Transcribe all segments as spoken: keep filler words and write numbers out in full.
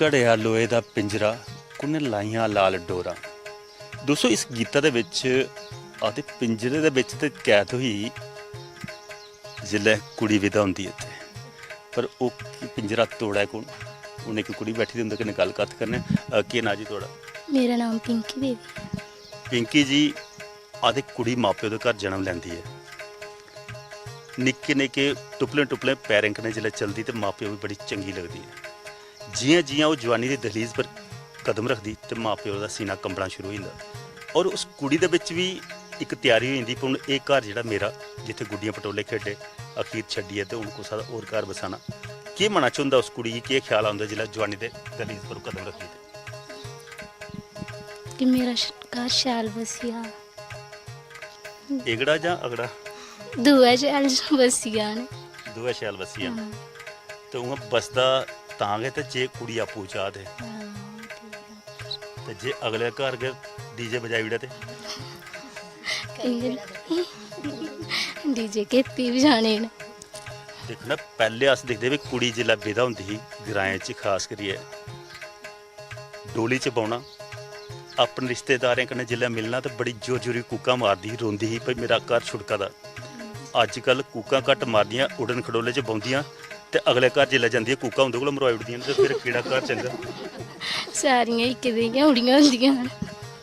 घड़ेआ लोहे दा पिंजरा, कु'न्नै लाइयां लाल डोरां। दोस्तो, इस गीता दे बिच आखदे पिंजरे दे बिच ते कैद होई जिसलै कुड़ी विदा होंदी ऐ ते, पर ओह् पिंजरा तोड़ै कु'न? हून इक कुड़ी बैठी दी, उं'दे कन्नै गल्ल कत्थ करने। अ, केह् नांऽ जी थुआढ़ा? मेरा नाम पिंकी देवी। पिंकी जी, आखदे कुड़ी मां प्यो दे घर जन्म लैंदी ऐ। निक्के निक्के टुपलें टुपलें पैरें कन्नै जिसलै चलदी ते मां प्यो गी बड़ी चंगी लगदी ऐ। जि'यां जि'यां ओह् जवानी दी दहलीज पर कदम रखदी ते मां प्यो दा सीना कंबना शुरू होई जंदा। और उस कुड़ी दे बिच बी इक त्यारी होई जंदी, पर हून एह् घर जेह्ड़ा मेरा, जित्थै गुड्डियां पटोले खेढे, अखीर छड्डियै ते हून कुसै दा होर घर बसाना। केह् मना च होंदा उस कुड़ी गी, केह् ख्याल औंदा जिसलै जवानी दे दहलीज पर ओह् कदम रखदी ते? कि मेरा श-, घर शैल बसी जा। एगड़ा जां अगड़ा? दोऐ शैल बसी जान। दोऐ शैल बसी जान। हां। ते उ'आं बसदा तां गै ते जे कुड़ी आपूं चाह् ते। हां, ठीक ऐ। ते जे अगले घर गै डीजे बजाई ओड़ै ते? इ'यां डीजे केती बी जाने न। दिक्खो ना, पैह्ले अस दिखदे हे कुड़ी जिसलै विदा होंदी ही ग्राएं च, खास करियै डोली च बौह्ना, अपने रिश्तेदारें कन्नै जिसलै मिलना ते बड़ी जोर जोरी कूकां मारदी ही, रोंदी ही, "भई मेरा घर छुड़का दा।" अज्जकल कूकां घट्ट मारदियां, उड़न खडोले च बौंह्दियां ते अगले घर जिसलै जंदियां, कूकां उं'दे कोला मरोआई ओड़दियां न, ते फिर केह्ड़ा घर चंगा? सारियां इक्कै देहियां उड़ियां होंदियां न।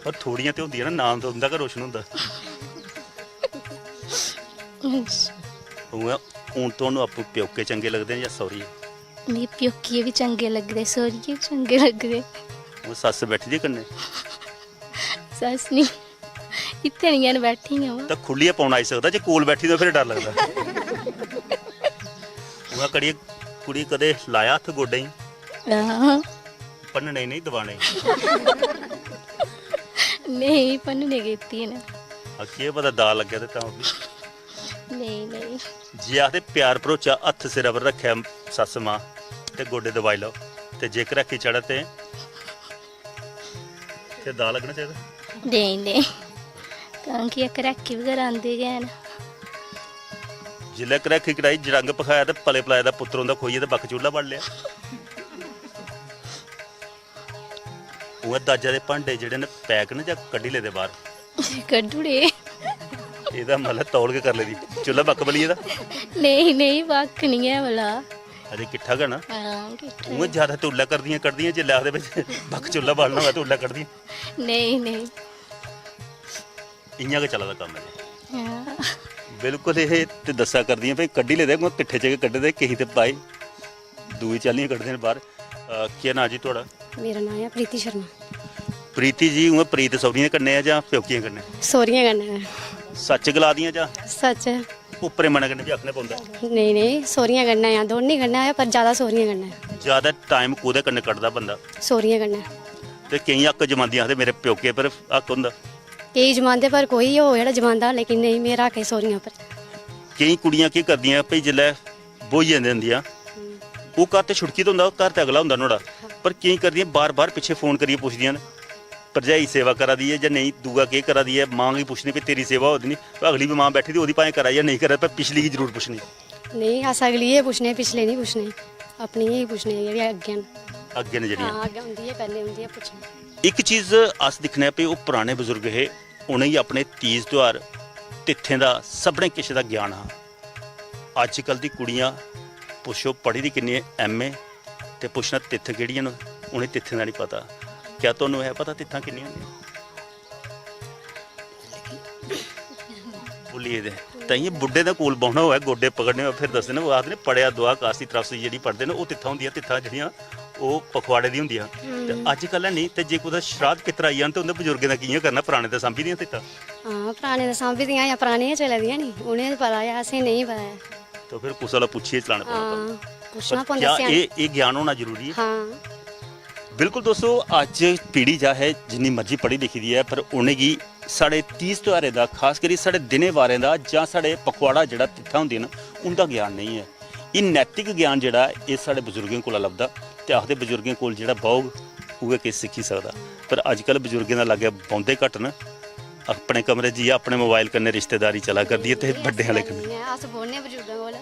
पर थोह्ड़ियां ते होंदियां ना, नाम ते उं'दा गै रोशन होंदा। अच्छा। उ'आं हून तुहानू आपूं प्योके चंगे लगदे न जां सौह्रिये? मिगी प्योकिये बी चंगे लगदे, सौह्रिये बी चंगे लगदे। ओह् सस्स बैठी दी कन्नै? सस्स निं, इत्थै निं हैन, बैठी आं। तां खु'ल्लियै पौन आई सकदा, जे कोल बैठी दी होऐ, फिर डर लगदा। उ'आं करियै कुड़ी कदें लाया हत्थ गोड्डें गी? हां। भन्नने गी नेईं, दबाने गी? नेईं, भन्नने कीती न। आ, केह् पता दाऽ लग्गै ते तां बी। नेईं, नेईं। जे आखदे प्यार भरोचा हत्थ सिरै पर रक्खै सस्स मां ते गोड्डे दबाई लैओ, ते जे घराकी चढ़ै ते, ते दाऽ लग्गना चाहिदा? नेईं, नेईं। तां कि घराकी बी करांदे गै न। जिसलै घराकी कढ़ाई, जरंग भखाया ते पले पलाए दा पुत्तर उं'दा खोइयै ते बक्ख चु'ल्ला बाली लेआ। उ'आं दाजा दे भांडे जेह्ड़े न, पैक न जां कड्ढी लेदे बाह्र? कड्ढी ओड़े। एह्दा मतलब तौल गै करी लेदी। चु'ल्ला बक्ख बली गेदा? नेईं, नेईं, बक्ख निं ऐ भला। अजें किट्ठा गै ना? हां, किट्ठा उ'आं गै। जैदा ते उल्लै करदियां, कड्ढदियां, जिसलै आखदे भाई बक्ख चु'ल्ला बालना होऐ ते उल्लै कड्ढदियां। नेईं, नेईं। इ'यां गै चला दा कम्म ऐ। हां। बिल्कुल, एह् ते दस्सा करदियां भाई कड्ढी लेदे, उ'आं किट्ठे च गै कड्ढे दे, केईं ते भाई दूई चाल्लियां कड्ढदे न बाह्र। अ, केह् नांऽ जी थुआढ़ा? मेरा नांऽ ऐ प्रीति शर्मा। प्रीति जी, उ'आं प्रीत सौह्रियें कन्नै ऐ जां प्योकियें कन्नै? सौह्रियें कन्नै ऐ। सच्च गला दियां जां? सच्च। उप्परे मनै कन्नै बी आखना पौंदा? नेईं, नेईं, सौह्रियें कन्नै ऐ, दौनीं कन्नै ऐ, पर जैदा सौह्रियें कन्नै। जैदा टाइम कोह्दे कन्नै कड्ढदा बंदा? सौह्रियें कन्नै। ते केईं हक्क जमांदियां आखदे, "मेरे प्योके पर हक्क होंदा।" केईं जमांदे पर कोई होग जेह्ड़ा जमांदा, लेकिन नेईं, मेरा हक्क ऐ सौह्रियें पर। केईं कुड़ियां केह् करदियां, भाई, जिसलै ब्होई जंदे होंदियां, ओह् घर ते छुड़की ते होंदा, घर ते अगला होंदा नुहाड़ा, पर केईं करदियां बार-बार पिच्छें फोन करियै पुछदियां न, "भरजाई सेवा करा दी ऐ जां नेईं, दूआ केह् करा दी ऐ?" मां गी पुछनी, "भाई, तेरी सेवा होआ दी निं?" भाई, अगली बी मां बैठी दी, ओह्दी भाएं करा दी ऐ, नेईं करा दी, पर पिछली गी जरूर पुछनी। नेईं, अस अगली गै पुछने, पिछले निं पुछने, अपनी गै पुछने, जेह्ड़े अग्गें न। अग्गें न जेह्ड़ियां। हां, अग्गें उं'दी गै, पैह्लें उं'दी गै पुछने। इक चीज अस दिक्खने आं, भाई, ओह् पराने बजुर्ग हे, उ'नेंगी अपने तीज त्यौहार, तित्थें दा, सभनें किश दा ज्ञान हा। अज्जकल दी कुड़ियां पुच्छो, पढ़ी दी किन्नी ऐ, एमए, ते पुच्छना तित्थ केह्ड़ियां न, उ'नें तित्थें दा निं पता। क्या तुहानू ऐ पता तित्थां किन्नियां होंदियां? भुल्ली गेदे। तां इ'यां बुड्ढे दे कोल बौह्ना होऐ, गोड्डे पकड़ने होऐ, फिर दसदे न, ओह् आखदे न, "पढ़ेआ दुआ कासी त्रासी" जेह्ड़ी पढ़दे न, ओह् तित्थां होंदियां, तित्थां जेह्ड़ियां ओह् पखवाड़े दी होंदियां। ते हम्म। अज्जकल है निं, ते जे कुतै श्राद्ध पित्तर आई जान ते उं'दे बजुर्गें दा कि'यां करना? पराने ते सांभी दियां तित्थां। हां, पराने ते सांभी दियां जां पराने गै चला दियां निं, उ'नें ते पता ऐ, असें नेईं पता ऐ। तो फिर कुसै कोला पुच्छियै चलाना पौना हां, कम्म। पुच्छना पर पौंदा क्या स्याने। एह्, एह् ज्ञान होना जरूरी ऐ? हां। बिल्कुल दोस्तो, अज्ज पीढ़ी जा है, जिन्नी मर्जी पढ़ी लिखी दी ऐ, पर उ'नेंगी साढ़े तीज त्यौहारें दा, खास करियै साढ़े दिनें वारें दा जां साढ़े पखवाड़ा जेह्ड़ा तित्थां होंदियां न, उं'दा ज्ञान नेईं ऐ। एह् नैतिक ज्ञान जेह्ड़ा, एह् साढ़े बजुर्गें कोला लभदा, ते आखदे बजुर्गें कोल जेह्ड़ा बौह्ग, उ'ऐ किश सिक्खी सकदा। पर अज्जकल बजुर्गें दा लाग्गै बौंह्दे घट्ट न, अपने कमरे च जाइयै अपने मोबाइल कन्नै रिश्तेदारी चला करदी ऐ ते नेईं, बड्डें आह्ले ऐसी कन्नै। गल्ल निं ऐ, अस बौह्ने बजुर्गें कोल।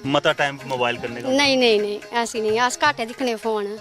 मता टाइम मोबाइल कन्नै गै होंदा। नेईं, नेईं, नेईं, ऐसी नेईं, अस घट्ट गै दिक्खने फोन।